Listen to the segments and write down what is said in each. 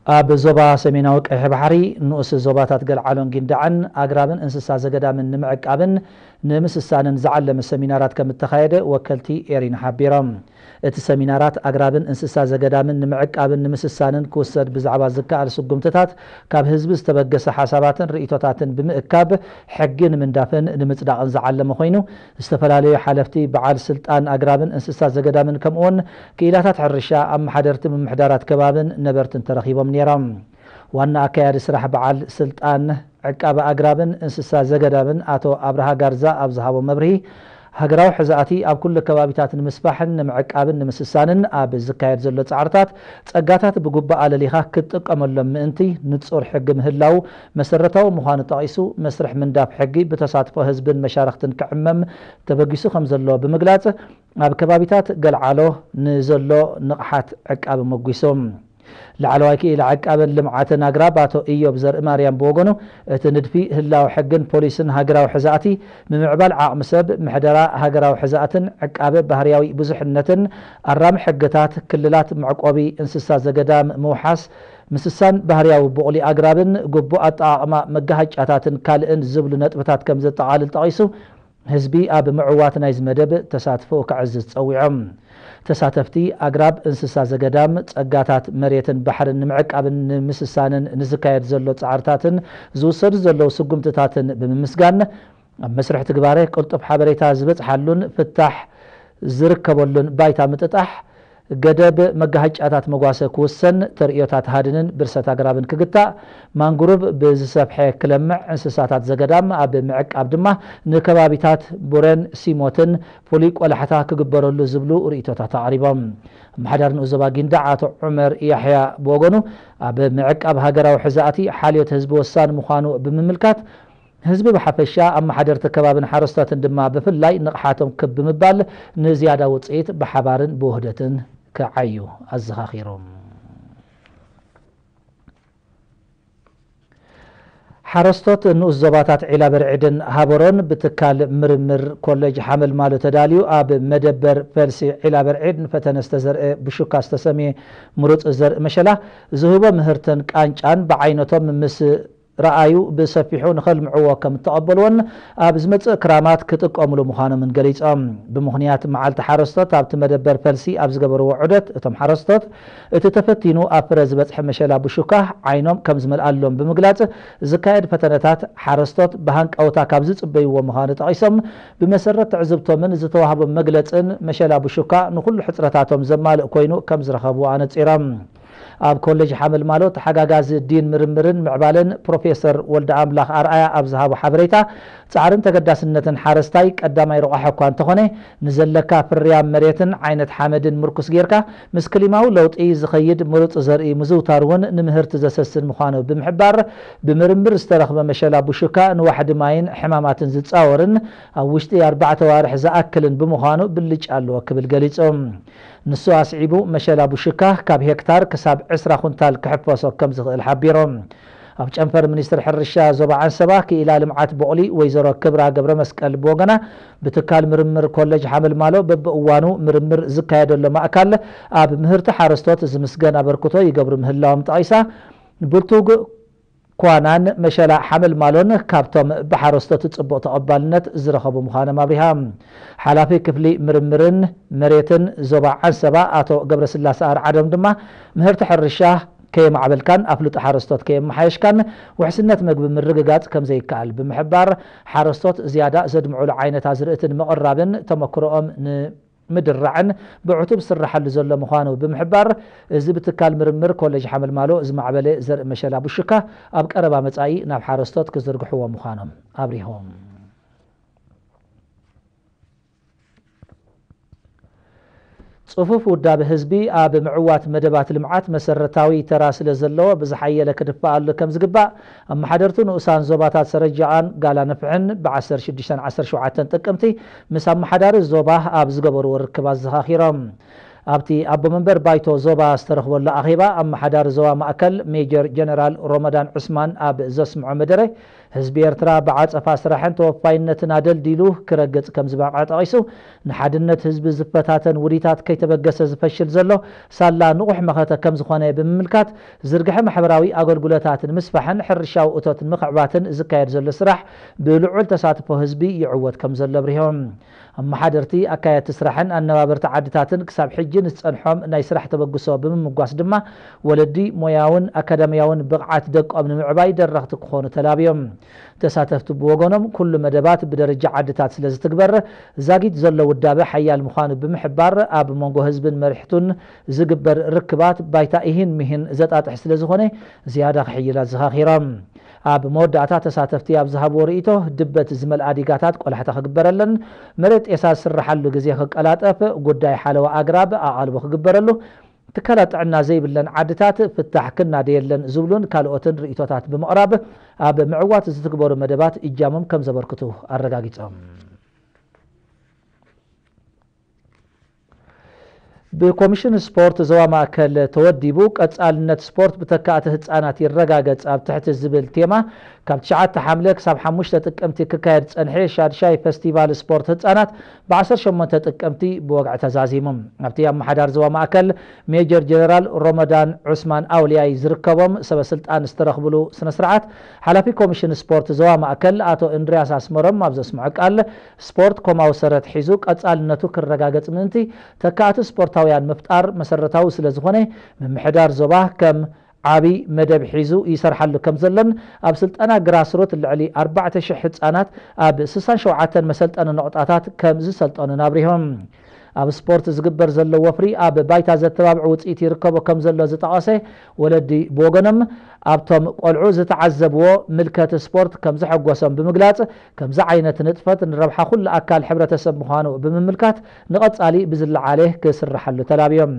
ኣብ ዞባ ሰሜናዊ ቀይሕ ባሕሪ ንኡስ ዞባታት ገልዓሎን ጊንዳዕን ኣግራብን እንስሳ ዘገዳምን ንምዕቃብን ንምስሳንን ዝዓለመ ሰሚናራት ከም እተኻየደ ወከልቲ ኤሪና ሓቢሮም። እቲ ሰሚናራት ኣግራብን እንስሳ ዘገዳምን ንምዕቃብን ንምስሳንን ክውሰድ ብዛዕባ ዝከኣል ስጉምትታት ካብ ህዝቢ ዝተበገሰ ሓሳባትን ርእይቶታትን ብምእካብ ሕጊ ንምንዳፍን ንምጽዳቕን ዝዓለመ ኮይኑ፣ ዝተፈላለዩ ሓለፍቲ በዓል ስልጣን ኣግራብን እንስሳ ዘገዳምን ከምኡውን ክኢላታት ሕርሻ፣ ኣመሓደርቲ ምምሕዳራት ከባብን ነበርትን ተረኺቦም ነይሮም። ዋና ኣካያዲ ስራሕ በዓል ስልጣን ዕቃበ ኣግራብን እንስሳ ዘገዳምን ኣቶ ኣብርሃ ጋርዛ ኣብ ዝሃቦ መብርሂ፣ ሃገራዊ ሕዛእቲ ኣብ ኩሉ ከባቢታት ንምስፋሕን ንምዕቃብን ንምስሳንን ኣብ ዝካየድ ዘሎ ጻዕርታት ጸጋታት ብግቡእ ኣለሊኻ ክትጥቀመሎም ምእንቲ ንጹር ሕጊ ምህላው መሰረታዊ ምዃኑ ጠቒሱ፣ መስርሕ ምንዳፍ ሕጊ ብተሳትፎ ህዝብን መሻርኽትን ክዕመም ተበጊሱ ከም ዘሎ ብምግላጽ፣ ኣብ ከባቢታት ገልዓሎ ንዘሎ ንቕሓት ዕቃብ ሞጒሱ። ላዕለዋይ ክኢላ ዕቃበን ልምዓትን ኣግራብ ኣቶ ኢዮብ ዘርእማርያም ብወገኑ፣ እቲ ንድፊ ህላወ ሕግን ፖሊስን ሃገራዊ ሕዛእቲ፣ ምምዕባል ዓቕሚ ሰብ፣ ምሕደራ ሃገራዊ ሕዛእትን ዕቃበ ባህርያዊ ብዙሕነትን ኣራሚ ሕግታት ክልላት መዕቆቢ እንስሳ ዘገዳም ምውሓስ፣ ምስሳን ባህርያዊ ቡቕሊ ኣግራብን ግቡእ ኣጠቓቕማ መጋሃጫታትን ካልእን ዝብሉ ነጥብታት ከም ዘጠቓልል ጠቒሱ፣ ህዝቢ ኣብ ምዕዋት ናይዚ መደብ ተሳትፎ ከዕዝዝ ጸዊዖም። ተሳተፍቲ ኣግራብ፣ እንስሳ ዘገዳም፣ ጸጋታት መሬትን ባሕርን ንምዕቃብን ንምስሳንን ንዝካየድ ዘሎ ጻዕርታትን ዝውሰዱ ዘለዉ ስጉምትታትን ብምምስጋን፣ ኣብ መስርሕ ትግባረ ቅልጡፍ ሓበሬታ ዝበጽሓሉን ፍታሕ ዝርከበሉን ባይታ ምጥጣሕ፣ ገደብ መጋሃጫታት መጓሰ ክውሰን፣ ተርእዮታት ሃድንን ብርሰት ኣግራብን ክግታእ፣ ማንግሩቭ ብዝሰፍሐ ክለምዕ፣ እንስሳታት ዘገዳም ኣብ ምዕቃብ ድማ ንከባቢታት ቡሬን ሲሞትን ፍሉይ ቆላሕታ ክግበረሉ ዝብሉ ርእይቶታት ኣቕሪቦም። ኣመሓዳሪ ንኡስ ዞባ ጊንዳዕ ኣቶ ዑመር ያሕያ ብወገኑ፣ ኣብ ምዕቃብ ሃገራዊ ሕዛእቲ ሓልዮት ህዝቢ ወሳኒ ምዃኑ ብምምልካት፣ ህዝቢ ብሓፈሻ፣ ኣመሓደርቲ ከባብን ሓረስቶትን ድማ ብፍላይ ንቕሓቶም ክብ ብምባል ንዝያዳ ውጽኢት ብሓባርን ብውህደትን ክዓዩ ኣዘኻኺሮም። ሓረስቶት ንኡስ ዞባታት ዒላ በርዒድን ሃበሮን ብትካል ምርምር ኮሌጅ ሓመልማሎ ተዳልዩ ኣብ መደበር ፈልሲ ዒላ በርዒድ ንፈተነ ዝተዘርአ ብሹካ ዝተሰምየ ምሩፅ ዘርኢ መሸላ ዝህቦ ምህርትን ቃንጫን ብዓይነቶም ምስ ረኣዩ ብሰፊሑ ንኸልምዕዎ ከም እተቐበልዎን ኣብ ዝመጽእ ክራማት ክጥቀምሉ ምዃኖምን ገሊጾም። ብምኽንያት መዓልቲ ሓረስቶት ኣብቲ መደበር ፈልሲ ኣብ ዝገበርዎ ዑደት እቶም ሓረስቶት እቲ ተፈቲኑ ኣብ ፍረ ዝበጽሐ መሸላ ብሹካ ዓይኖም ከም ዝመልኣሎም ብምግላጽ ዝካየድ ፈተነታት ሓረስቶት ብሃንቀውታ ካብ ዝጽበይዎ ምዃኑ ጠቒሶም ብመሰረት ትዕዝብቶምን ዝተዋህቦም መግለጽን መሸላ ብሹካ ንኹሉ ሕጽረታቶም ዘማልእ ኮይኑ ከም ዝረኸብዎ ኣነጺሮም። ኣብ ኮሌጅ ሓመልማሎ ተሓጋጋዚ ዲን ምርምርን ምዕባለን ፕሮፌሰር ወልደ ኣምላኽ ኣርኣያ ኣብ ዝሃቦ ሓበሬታ፣ ጻዕርን ተገዳስነትን ሓረስታይ ቀዳማይ ረቋሒ እኳ እንተኾነ፣ ንዘለካ ፍርያም መሬትን ዓይነት ሓመድን ምርኩስ ጌርካ፣ ምስ ክሊማዊ ለውጢ ዝኸይድ ምሩጽ ዘርኢ ምዝውታር እውን ንምህርቲ ዘሰስን ምዃኑ ብምሕባር፣ ብምርምር ዝተረኽበ መሸላ ቡሹካ ንዋሕዲ ማይን ሕማማትን ዝጻወርን ኣብ ውሽጢ ኣርባዕተ ዋርሕ ዝኣክልን ብምዃኑ ብልጫ ኣለዎ ክብል ገሊጹ። ንሱ ኣስዒቡ፣ መሸላ ቡሽካ ካብ ሄክታር ክሳብ ዕስራ ኩንታል ክሕፈሶ ከም ዝኽእል ሓቢሩ። ኣብ ጨንፈር ሚኒስትሪ ሕርሻ ዞባ ዓንሰባ ክኢላ ልምዓት ቦቕሊ ወይዘሮ ክብራ ገብረመስቀል ብወገና፣ ብትካል ምርምር ኮሌጅ ሓመልማሎ በብእዋኑ ምርምር ዝካየደሎም ኣእካል ኣብ ምህርቲ ሓረስቶት ዝምስገን ኣበርክቶ ይገብሩ ምህላዎም ጠቒሳ፣ ብልቱግ ኳናን መሸላ ሓመልማሎን ካብቶም ብሓረስቶት ጽቡቕ ተቐባልነት ዝረኸቡ ምዃኖም ኣብሪሃ። ሓላፊ ክፍሊ ምርምርን መሬትን ዞባ ዓንሰባ ኣቶ ገብረስላሰ ኣርዓዶም ድማ፣ ምህርቲ ሕርሻ ከየማዕበልካን ኣፍልጦ ሓረስቶት ከየመሓየሽካን ውሕስነት መግቢ ምርግጋጽ ከም ዘይከኣል ብምሕባር፣ ሓረስቶት ዝያዳ ዘድምዑሉ ዓይነት ኣዝርእቲ ንምቕራብን ተመክሮኦም ን ምድራዕን ብዕቱብ ዝስራሓሉ ዘሎ ምዃኑ ብምሕባር፣ እዚ ብትካል ምርምር ኮሌጅ ሓመልማሎ ዝማዕበለ ዘርኢ መሸላ ቡሽካ ኣብ ቀረባ መጻኢ ናብ ሓረስቶት ክዝርግሕዎ ምዃኖም ኣብሪሆም። ጽፉፍ ውዳበ ህዝቢ ኣብ ምዕዋት መደባት ልምዓት መሰረታዊ ተራ ስለ ዘለዎ ብዝሓየለ ክድፈኣሉ ከም ዝግባእ ኣመሓደርቲ ንኡሳን ዞባታት ሰረጃቓን ጋላ ንፍዕን ብ ዓሰርተ ሽዱሽተን ዓሰርተ ሸውዓተን ጥቅምቲ ምስ ኣመሓዳሪ ዞባ ኣብ ዝገበርዎ ርክብ ኣዘኻኺሮም። ኣብቲ ኣቦ መንበር ባይቶ ዞባ ዝተረኽበሉ ኣኼባ ኣመሓዳሪ ዞባ ማእከል ሜጀር ጀነራል ሮመዳን ዑስማን ኣብ ዘስምዖ መደረ፣ ህዝቢ ኤርትራ ብዓጸፋ ስራሕን ተወፋይነትን ኣደልዲሉ ክረግጽ ከም ዝበቕዐ ጠቒሱ፣ ንሓድነት ህዝቢ ዝፈታተን ውዲታት ከይተበገሰ ዝፈሽል ዘሎ ሳላ ንቑሕ መኸተ ከም ዝኾነ ብምምልካት፣ ዝርግሐ ማሕበራዊ ኣገልግሎታት ንምስፋሕን ሕርሻዊ እቶት ንምኽዕባትን ዝካየድ ዘሎ ስራሕ ብልዑል ተሳትፎ ህዝቢ ይዕወት ከም ዘሎ ኣብሪሆም። ኣመሓደርቲ፣ ኣካየድቲ ስራሕን ኣነባበርቲ ዓድታትን ክሳብ ሕጂ ንዝጸንሖም ናይ ስራሕ ተበግሶ ብምምጓስ ድማ፣ ወለዲ ሞያውን ኣካዳሚያውን ብቕዓት ደቆም ንምዕባይ ደረኽቲ ክኾኑ ተላብዮም። ተሳተፍቲ ብወገኖም፣ ኩሉ መደባት ብደረጃ ዓድታት ስለ ዝትግበር፣ ዛጊት ዘሎ ውዳበ ሓያል ምዃኑ ብምሕባር፣ ኣብ መንጎ ህዝብን መሪሕቱን ዝግበር ርክባት ባይታ ኢሂን ሚሂን ዘጣጥሕ ስለ ዝኾነ፣ ዝያዳ ክሕይል ኣዘኻኺሮም። ኣብ መወዳእታ፣ ተሳተፍቲ ኣብ ዝሃብዎ ርእይቶ፣ ድበት ዝመልኣ ዲጋታት ቆላሕታ ክግበረለን፣ መሬት ጤሳ ዝስርሓሉ ግዜ ክቀላጠፍ፣ ጉዳይ ሓለዋ ኣግራብ ኣቓልቦ ክግበረሉ፣ ትካላት ጥዕና ዘይብለን ዓድታት ፍታሕ ክናደየለን ዝብሉን ካልኦትን ርእይቶታት ብምቕራብ፣ ኣብ ምዕዋት ዝትግበሩ መደባት እጃሞም ከም ዘበርክቱ ኣረጋጊጾም። ብኮሚሽን ስፖርት ዞባ ማእከል ተወዲቡ፣ ቀጻልነት ስፖርት ብተካእቲ ህጻናት ይረጋገጽ ኣብ ትሕቲ ዝብል ቴማ፣ ካብ ትሽዓተ ሓምለ ክሳብ ሓሙሽተ ጥቅምቲ ክካየድ ዝጸንሐ ሻድሻይ ፈስቲቫል ስፖርት ህጻናት ብ ዓሰርተ ሸሞንተ ጥቅምቲ ብወግዒ ተዛዚሙ። ኣብቲ ኣመሓዳሪ ዞባ ማእከል ሜጀር ጀነራል ሮመዳን ዑስማን ኣውልያይ ዝርከቦም ሰበ ስልጣን ዝተረኽብሉ ስነ ስርዓት፣ ሓላፊ ኮሚሽን ስፖርት ዞባ ማእከል ኣቶ እንድርያስ ኣስመሮም ኣብ ዘስምዖ ቃል፣ ስፖርት ኮማዊ ሰረት ሒዙ ቀጻልነቱ ክረጋገጽ ምእንቲ፣ ተካእቲ ስፖርታውያን ምፍጣር መሰረታዊ ስለ ዝኾነ፣ ምምሕዳር ዞባ ከም ዓቢ መደብ ሒዙ ይሰርሓሉ ከም ዘሎን፣ ኣብ ስልጠና ግራስሩት ልዕሊ ኣርባዕተ ሽሕ ህጻናት ኣብ ስሳን ሸውዓተን መሰልጠኒ ነቑጣታት ከም ዝሰልጠኑን ኣብሪሆም። ኣብ ስፖርት ዝግበር ዘሎ ወፍሪ ኣብ ባይታ ዘተባብዕ ውጽኢት ይርከቦ ከም ዘሎ ዝጠቐሰ ወለዲ ብወገኖም፣ ኣብቶም ቆልዑ ዝተዓዘብዎ ምልከት ስፖርት ከም ዘሐጎሶም ብምግላጽ፣ ከምዚ ዓይነት ንጥፈት ንረብሓ ኩሉ ኣካል ሕብረተሰብ ምዃኑ ብምምልካት፣ ንቐጻሊ ብዝለዓለ ክስርሓሉ ተላብዮም።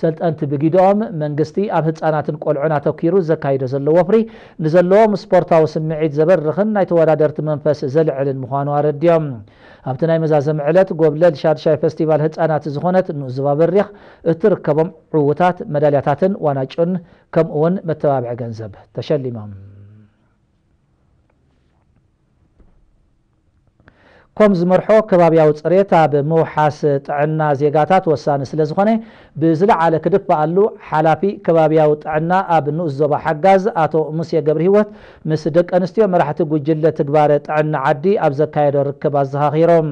ሰልጠንቲ ብጊድኦም፣ መንግስቲ ኣብ ህጻናትን ቆልዑን ኣተኲሩ ዘካይዶ ዘሎ ወፍሪ፣ ንዘለዎም ስፖርታዊ ስምዒት ዘበርኽን ናይ ተወዳደርቲ መንፈስ ዘልዕልን ምዃኑ ኣረድዮም። ኣብቲ ናይ መዛዘሚ ዕለት፣ ጎብለል ሻድሻይ ፈስቲቫል ህጻናት ዝኾነት ንኡስ ዞባ በሪኽ እትርከቦም ዕዉታት መዳልያታትን ዋናጩን፣ ከምኡውን መተባብዒ ገንዘብ ተሸሊሞም። ኮም ዝመርሖ፣ ከባብያዊ ጽሬት ኣብ ምውሓስ ጥዕና ዜጋታት ወሳኒ ስለ ዝኾነ፣ ብዝለዓለ ክድፋኣሉ ሓላፊ ከባብያዊ ጥዕና ኣብ ንኡስ ዞባ ሓጋዝ ኣቶ ሙሴ ገብረሂወት ምስ ደቂ ኣንስትዮ መራሕቲ ጉጅለ ትግባረ ጥዕና ዓዲ ኣብ ዘካየዶ ርክብ ኣዘኻኺሮም።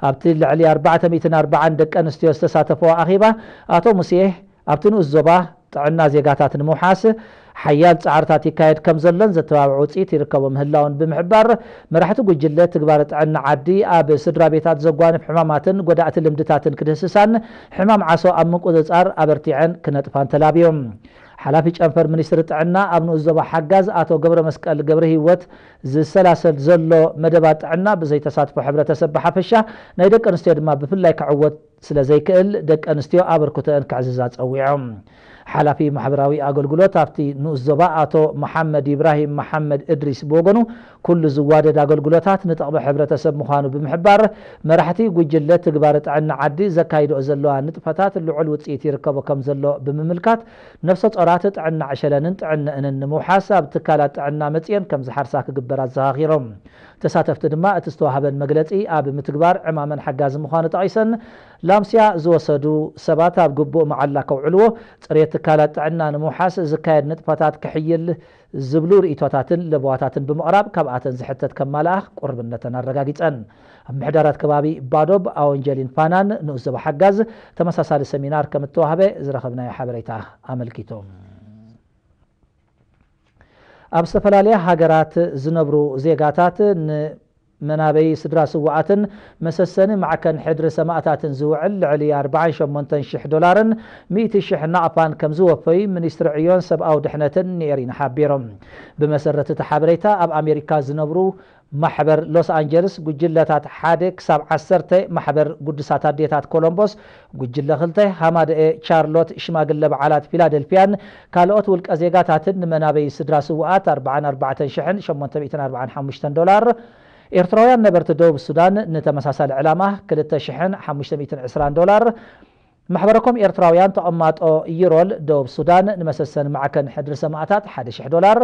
ኣብቲ ልዕሊ ኣርባዕተ ሚእትን ኣርባዓን ደቂ ኣንስትዮ ዝተሳተፈዎ ኣኼባ፣ ኣቶ ሙሴ ኣብቲ ንኡስ ዞባ ጥዕና ዜጋታት ንምውሓስ ሓያል ጻዕርታት ይካየድ ከም ዘሎን ዘተባብዕ ውጽኢት ይርከቦ ምህላውን ብምሕባር፣ መራሕቲ ጉጅለ ትግባረ ጥዕና ዓዲ ኣብ ስድራ ቤታት ዘጓንፍ ሕማማትን ጎዳእቲ ልምድታትን ክድህስሳን ሕማም ዓሶ ኣብ ምቁጽጻር ኣበርቲዐን ክነጥፋን ተላብዮም። ሓላፊ ጨንፈር ሚኒስትሪ ጥዕና ኣብ ንኡስ ዞባ ሓጋዝ ኣቶ ገብረ መስቀል ገብረ ህይወት፣ ዝሰላሰል ዘሎ መደባት ጥዕና ብዘይ ተሳትፎ ሕብረተሰብ ብሓፈሻ፣ ናይ ደቂ ኣንስትዮ ድማ ብፍላይ ክዕወት ስለ ዘይክእል፣ ደቂ ኣንስትዮ ኣበርክቶአን ክዕዝዛ ጸዊዖም። ሓላፊ ማሕበራዊ ኣገልግሎት ኣብቲ ንኡስ ዞባ ኣቶ መሓመድ ኢብራሂም መሓመድ እድሪስ ብወገኑ፣ ኩሉ ዝዋደድ ኣገልግሎታት ንጥቕሚ ሕብረተሰብ ምዃኑ ብምሕባር፣ መራሕቲ ጉጅለ ትግባረ ጥዕና ዓዲ ዘካይድኦ ዘለዋ ንጥፈታት ልዑል ውጽኢት ይርከቦ ከም ዘሎ ብምምልካት፣ ነፍሰ ጾራት ጥዕና ዕሸለንን ጥዕነአንን ንምውሓስ ኣብ ትካላት ጥዕና መጽየን ከም ዝሓርሳ ክግበር ኣዘኻኺሮም። ተሳተፍቲ ድማ እቲ ዝተዋህበን መግለጺ ኣብ ምትግባር ዕማመን ሓጋዚ ምዃኑ ጠቒሰን፣ ላምስያ ዝወሰዱ ሰባት ኣብ ግቡእ መዓላ ከውዕልዎ፣ ጽሬት ትካላት ጥዕና ንምውሓስ ዝካየድ ንጥፈታት ክሕይል ዝብሉ ርእይቶታትን ለበዋታትን ብምቕራብ፣ ካብኣተን ዝሕተት ከማልኣ ቁርብነተን ኣረጋጊጸን። ኣብ ምሕዳራት ከባቢ ባዶብ፣ ኣወንጀሊን ፋናን ንኡስ ዞባ ሓጋዝ ተመሳሳሊ ሰሚናር ከም እተዋህበ ዝረኸብናዮ ሓበሬታ ኣመልኪቱ። ኣብ ዝተፈላለያ ሃገራት ዝነብሩ ዜጋታት ንመናበይ ስድራ ስውኣትን መሰሰኒ ማዕከን ሕድሪ ሰማእታትን ዝውዕል ልዕሊ ኣርባዓን ሸሞንተን ሽሕ ዶላርን ሚእቲ ሽሕ ናቕፋን ከም ዝወፈዩ ሚኒስትሪ ዕዮን ሰብኣዊ ድሕነትን ንኤሪና ሓቢሮም። ብመሰረት እቲ ሓበሬታ፣ ኣብ ኣሜሪካ ዝነብሩ ማሕበር ሎስ ኣንጀልስ፣ ጉጅለታት ሓደ ክሳብ ዓሰርተ፣ ማሕበር ግዱሳት ኣዴታት ኮሎምቦስ፣ ጉጅለ ክልተ፣ ሃማደኤ ቻርሎት፣ ሽማግለ በዓላት ፊላደልፊያን ካልኦት ውልቀ ዜጋታትን ንመናበይ ስድራ ስውኣት ኣርባዓን ኣርባዕተን ሽሕን ሸሞንተ ሚእትን ኣርባዓን ሓሙሽተን ዶላር፣ ኤርትራውያን ነበርቲ ደቡብ ሱዳን ንተመሳሳሊ ዕላማ ክልተ ሽሕን ሓሙሽተ ሚእትን ዕስራን ዶላር፣ ማሕበረኮም ኤርትራውያን ተቐማጦ ይሮል ደቡብ ሱዳን ንመሰሰኒ ማዕከን ሕድሪ ሰማእታት ሓደ ሽሕ ዶላር፣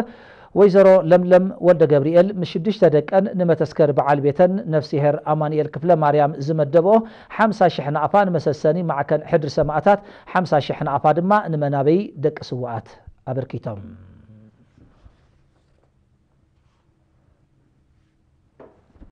ወይዘሮ ለምለም ወልደ ገብርኤል ምስ ሽዱሽተ ደቀን ንመተስከር በዓል ቤተን ነፍስሄር ኣማኑኤል ክፍለ ማርያም ዝመደብኦ ሓምሳ ሽሕ ናቕፋ ንመሰሰኒ ማዕከን ሕድሪ ሰማእታት ሓምሳ ሽሕ ናቕፋ ድማ ንመናበይ ደቂ ስውኣት ኣበርኪቶም።